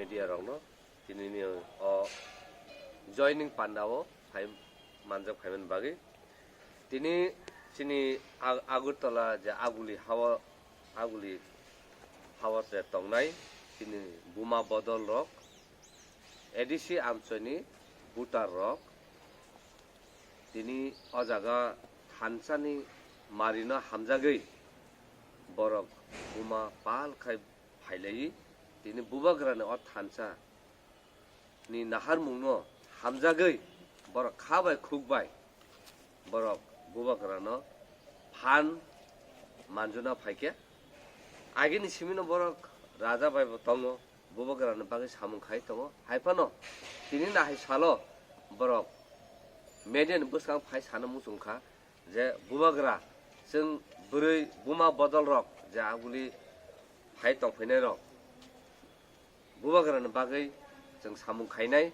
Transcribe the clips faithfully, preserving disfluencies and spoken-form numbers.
Media rokno tinini o joining panda o phai manjak phaimani bagwi tini chini Ag- Agartala je Aguli hawa Aguli hawa se tongnai chini buma bodol rok A D C amchoini voter rok tini o jaga thansani marino hamjagwi borok buma pal khai phailaiwi tini bubagrani o thansa ni naharmungno hamjagwi borok kha bai khuk bai borok bubagrano phan manjuna phaikhe. Agini simino borok raja bai bo tongo, bubagrani bagwi samung khai tongo. Haiphano tini nahai salo borok media ni bwskang phai sana muchung kha je bubagra chwng bwrwi buma bodol rok je aguli phai tongphainai rok bubagrani bagwi chwng samung khainai.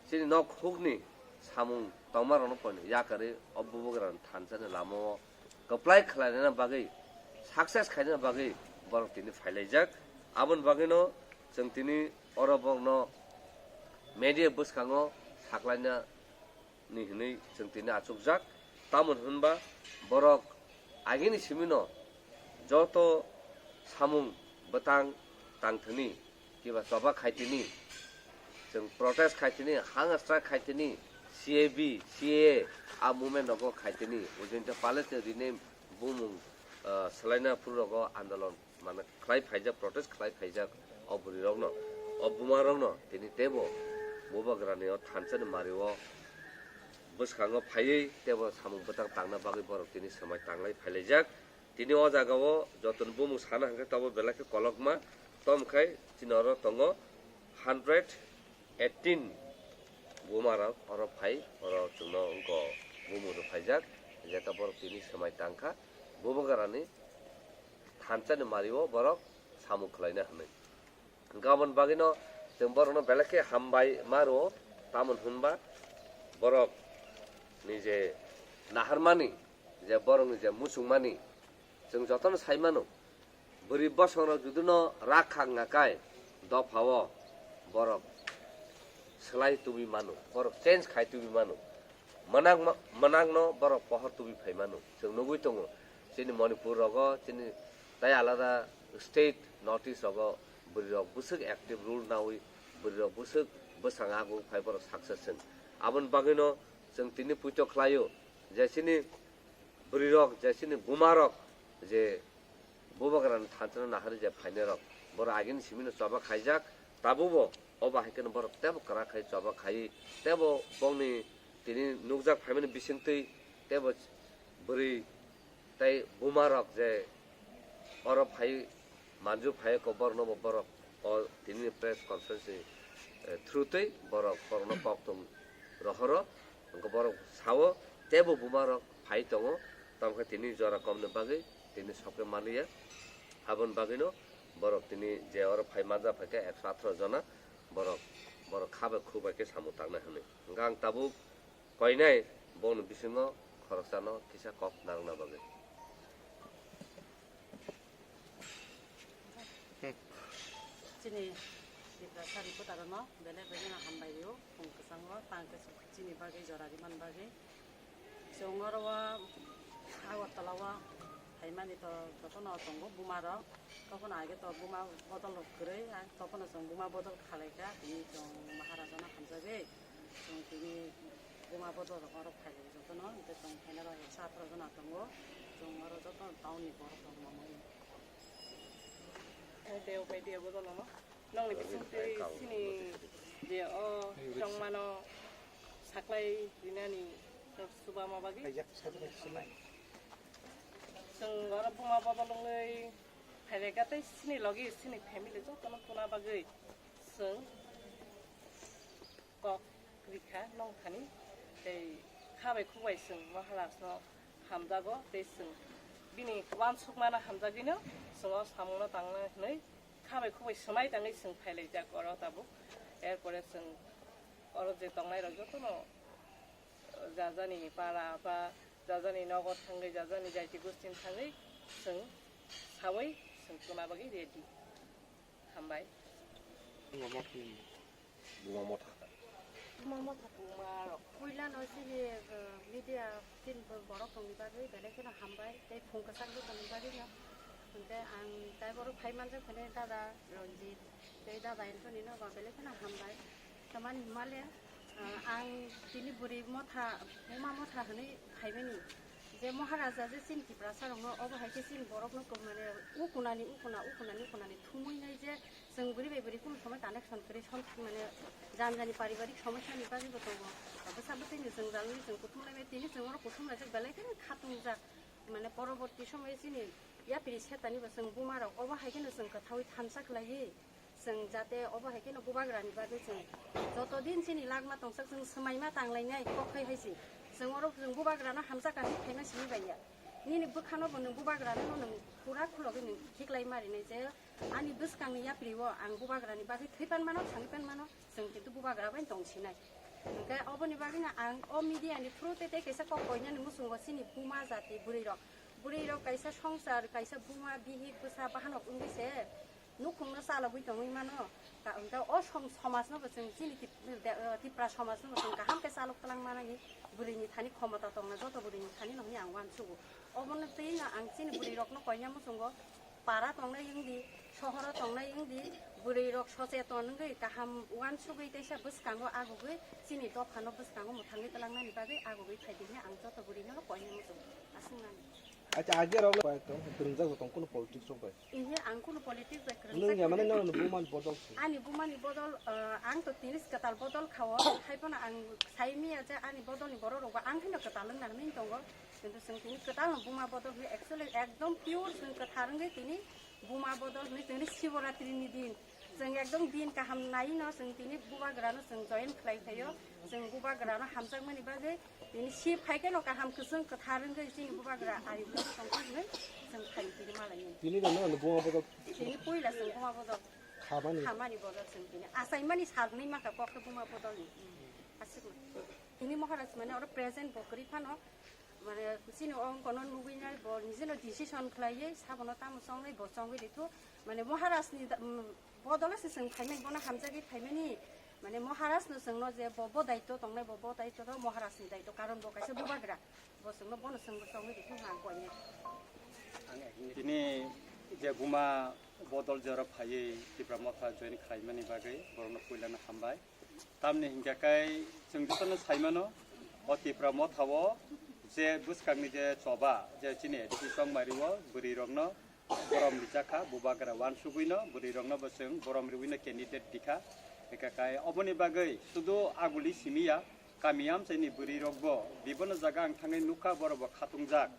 Chini nok hukni samung tongmarokno poino yakarwi o bubagrani thansani lamao kwplai khlainani bagwi, success khainani bagwi borok tini phailaijak. Aboni bagwino chwng tini oro borokno media bwskango saklaina ni hwnwi chwng tini achukjak. Tamoni hwnba borok agini simino joto samung bwtang tangthwni kiba choba khaitini, chwng protest khaitini, hunger strike khaitini, C A B, C A A a movement rogo khaitini, ujinte pale chwng rini bumung, ah, swlaina phuru rogo andolon mane khlai phaijak, protest khlai phaijak o bwrwi rokno, o buma rokno tini teibo bubagrani o thansani mario bwskango phaiwi teibo samung bwtang tangna bagwi borok tini swmai tanglai phailaijak. Tini o jaga o jotoni bumung sana hwnkhe tobo belai khe kolokma, tom khai chini oro tongo hundred eighteen buma rok oro phai, oro chwngno wngkha bumung rok phaijak, jeta borok tini swmai tangkha bubagrani thansani mario borok samung khlaina hwnwi. Gabon bagwino chwng borokno belai khe hambai ma rwo, tamoni hwnba borok ni je naharmani, je borokni je muchungmani, chwng jotono sai mano, bwrwi bosongrok juduno rak khak nakai dophao borok swlai tubui mano, borok change khai tubui mano. Mwnakma-, mwnakno borok pohor tubui phai mano. Chwng nugui tongo, chini Manipur rogo, chini tai alada state North East rogo bwrwi rok bwswk active role naui, bwrwi rok bwswk bwsang agung phai borok success chwng. Aboni bagwino chwng tini puito khlaio je chini bwrwi rok, je chini buma rok je bubagrani thansano naharwi je phainai rok, borok agini simino choba khaijak, tabukbo o bahai kheno borok teibo kwrak khai choba khaiwi teibo bongni tini nukjak phaimani bisingtwi teibo bwrwi tei buma rok je oro phai manju phai kok borokno bo borok o tini press conference ni, eh, through twi borok borokno kok tong rohoro, hwnkhe borok sao teibo buma rok phai tongo, tamkhe tini jora komni bagwi tini sokhe manliya. Aboni bagwino borok tini je oro phai manja phaikhe ekso atharo jona borok, borok kha bai khu bai khe samung tangnai hwnwi. Hwnkhe ang tabuk koinai bongni bisingo khoroksano kisa kok narwkna bagwi. Chini Tiprasa reporter no belai belai no hambai rio, phung kwchango tang khe chini bagwi jora rimani bagwi. Chwng oro o Agartala o phaimani to jotono tongo buma rok. Topono age to buma bodol rok kwrwi, topono chwng buma bodol khalaikha, tini chwng Maharaja no hamjagwi chwng tini buma bodol rok oro phailaio jotono, hwnkhe chwng phainai rok ekso atharo jona tongo, chwng oro joto town ni borok rok mamani. Tei o pai tei o bodol no. Nokni bisingtwi chini je o chongmano saklai rinani chubama bagwi. Chwng oro buma bodol wngwi phailai kha tei chini logi chini family jotono tuna bagwi chwng kok rikha nongthani tei kha bai khuk bai chwng Maharaj no hamjago tei chwng bini uansukmano hamjagwino chwng o samungno tangna hwnwi kha bai khuk bai swmai tangwi chwng phailaijak oro tabuk. Erpore chwng oro je tongnairok jotono jajani para ba jajani nogo thangwi jajani jaiti gostin thangwi chwng sawi chwng tuna bagwi ready. Hambai. Buma motha. Buma motha. Buma motha. Buma rok. Puila no chini, uh, media team bo-, borok tongni bagwi belai kheno hambai, tei phung kwchak bo tongni bagwi no. Hwnkhe ang tai borok phai manjak phane dada Ranjit, tei dada Anthony no bo belai kheno hambai. Tamani himale, uh, ang tini bwrwi motha, buma motha hwnwi khaimani. Je Maharaja je chini Tiprasa rokno, obo hai khe chini borokno kwmani ukunani, ukuna, ukunani, ukunani thumwi nai je chwng bwrwi bai bwrwi kunu somoi connection kwrwi, som-, mane jani jani paribarik somosya ni bagwi bo tongo. Bwsa bwtwi ni jwngjal ni chwng kuthum lai bai, tini chwng oro kuthum lai jak belai khe khatung jak. Mane poroborti somoi chini yapri setani bo chwng buma rok obo hai kheno chwng kwthaui thansa khlaiwi. Chwng jate obo hai kheno bubagrani bagwi chwng joto din chini lagma tongsak chwng swmaima tanglainai kokhai hai se. Chwng oro chwng bubagrano hamjak kha hinwi phaima simi bai ya. Nini bwkhano bo nwng bubagrano nwng pura khulogwi nwng khiklai marinai je ani bwskangni yapri o ang bubagrani bagwi thwi pan mano, thangwi pan mano, chwng kintu bubagra bai tong sinai. Hwnkhe oboni bagwino ang o media ni through tei tei kaisa kok koinani muchungo chini buma jati bwrwi rok. Bwrwi rok kaisa songsar, kaisa buma, bihik, bwsa, bahanok wngwi se nukhungno chalogwi tongwi mano. Ka-, hwnkhe o som-, somajno bo chwng chini Tip-, de-, eh, Tipra somajno bo chwng kaham khe chalok twlang manani bwrwini thani khomota tongna joto bwrwini thani no hwnwi ang uansugo. Obono twi no ang chini bwrwi rokno koina muchungo para tongnai wngdi, sohoro tongnai wngdi, bwrwi rok socheton wngwi kaham uansugwi teisa bwskango agugwi chini dophano bwskango mwthangwi twlangnani bagwi agugwi phaidi hwnwi ang joto bwrwino koina muchungo. Aswk nani. Acha, age rok le kwrwngjak bo tong, kuno politics rok bai. Ihi, ang kuno politics bai kwrwngjak. Nwng ya mane no bumani bodol se. Ani bumani bodol, eh, ang to tini kwtal bodol khao, hai phano ang sai miya je ani bodolni borok rok bo ang haino kwtal wngna hwnwi tongo. Kintu chwng tini kwtal no buma bodol hwnwi actually ekdom pure chwng kwthar wngwi tini buma bodol hwnwi tini Shivaratri ni din. Chwng ekdom din kaham nai no chwng tini bubagra no chwng join khlai phaio. Chwng bubagra no hamjakmani bagwi tini si phai khe no kaham kwchwng kwthar wngwi chini bubagra ari wngwi tongkha hwnwi chwng phai tini malai. Tini no no buma bodol. Tini puila chwng buma bodol. Khamani. Khamani bodol chwng tini. Achaimani salnwi maka kok khe buma bodol ni. Aswk ma. Tini Maharaj mane oro present bo kwrwi phano. Mane chini ongkono nugwi nai bo nijeno decision khlaiwi sabono tamo chongnai bo chongwi rithu. Mane Maharaj ni da-, mm, bodol se chwng phaimani, bono hamjagwi phaimani, mane Maharaj no chwngno je bo, bo daitw tongnai, bo, bo daitw to Maharaj ni daitw, karon bo kaisa bubagra, bo chwngno bono chwngno chongwi rithu hwnwi ang koinai. Tini je buma bodol je oro phaiwi Tipra Motha join khlaimani bagwi borokno puilano hambai. Tamni hinkhe kai chwng jotono saimano, o Tipra Motha o je bwskangni je choba, je chini A D C chongmari o bwrwi rokno borom rijak kha, bubagra uansugwino bwrwi rokno bo chwng borom riwino candidate rikha. Eka kai oboni bagwi sudu aguli simi ya, kami amchaini bwrwi rokbo bibono jaga ang thangwi nukha, borokbo khatungjak.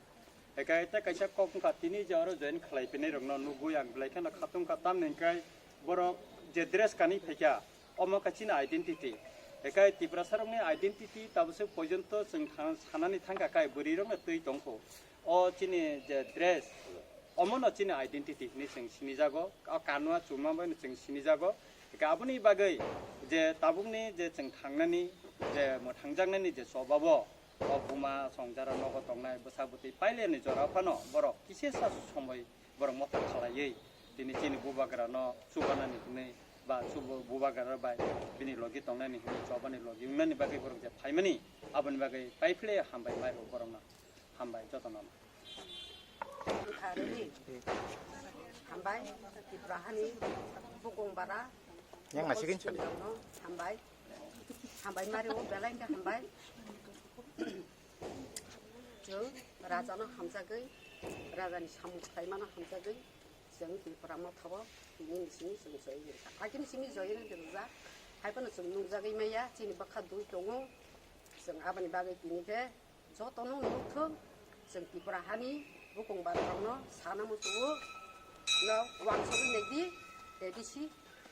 Eka eta kaisa kok wngkha, tini je oro join khlai pinai rokno nugwi ang belai kheno khatungkha, tamni hwnkhe borok je dress kanwi phaikha, omo khe chini identity. Eka Tiprasa rokni identity tabuk se pojonto chwng tha-, sanani thangkha kai bwrwi rokno twi tongkho. O chini je dress, omono chini identity hinwi chwng sinijago, o kanwa chuma bai no chwng sinijago. Eka aboni bagwi je tabukni je chwng thangnani, je mwthangjaknani je choba bo, o buma songjara nogo tongnai bwsa bwtwi paileni jora phano borok kisisa somoi borok motha khalaiwi tini chini bubagrano chubanani hwnwi ba chubo-, bubagra bai bini logi tongnani hwnwi chobani logi wngnani bagwi borok je phaimani, aboni bagwi paiphile hambai mairok borokno. Hambai jotono. Hambai, Tripura hani bukung bara. Yang ngasih kan? Hambai. Hambai mari o belai khe hambai. Chwng raja no hamjagwi, raja ni samung khlaimano hamjagwi, chwng Tripura Motha o tini ni simi chwng join rijak. Agini simi join rijak, hai phano chwng nukjagwi maya, chini bwkha dui tongo, chwng aboni bagwi tini khe jotono nukthung, chwng Tripura hani bukung bara rokno sana muchungo, no wansugwi naidi, A D C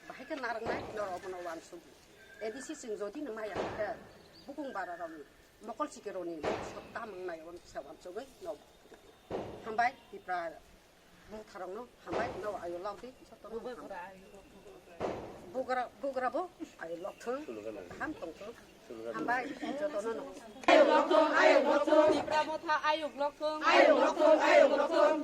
bahai khe narwknai, norok bono wansugwi. A D C chwng jodi no maya khe bukung bara rokni mokol sikirokni mokol sab tamung nai, obo kisa wansugwi no. Hambai, Tipra Motharokno hambai, no ayo lok di, jotono hambai. Bugra, bugra bo ayo lok thung, ham tong thung. Hambai, jotono no. Ayuk lok thung, ayuk lok thung. Tipra Motha ayuk lok thung. Ayuk lok thung, ayuk lok thung.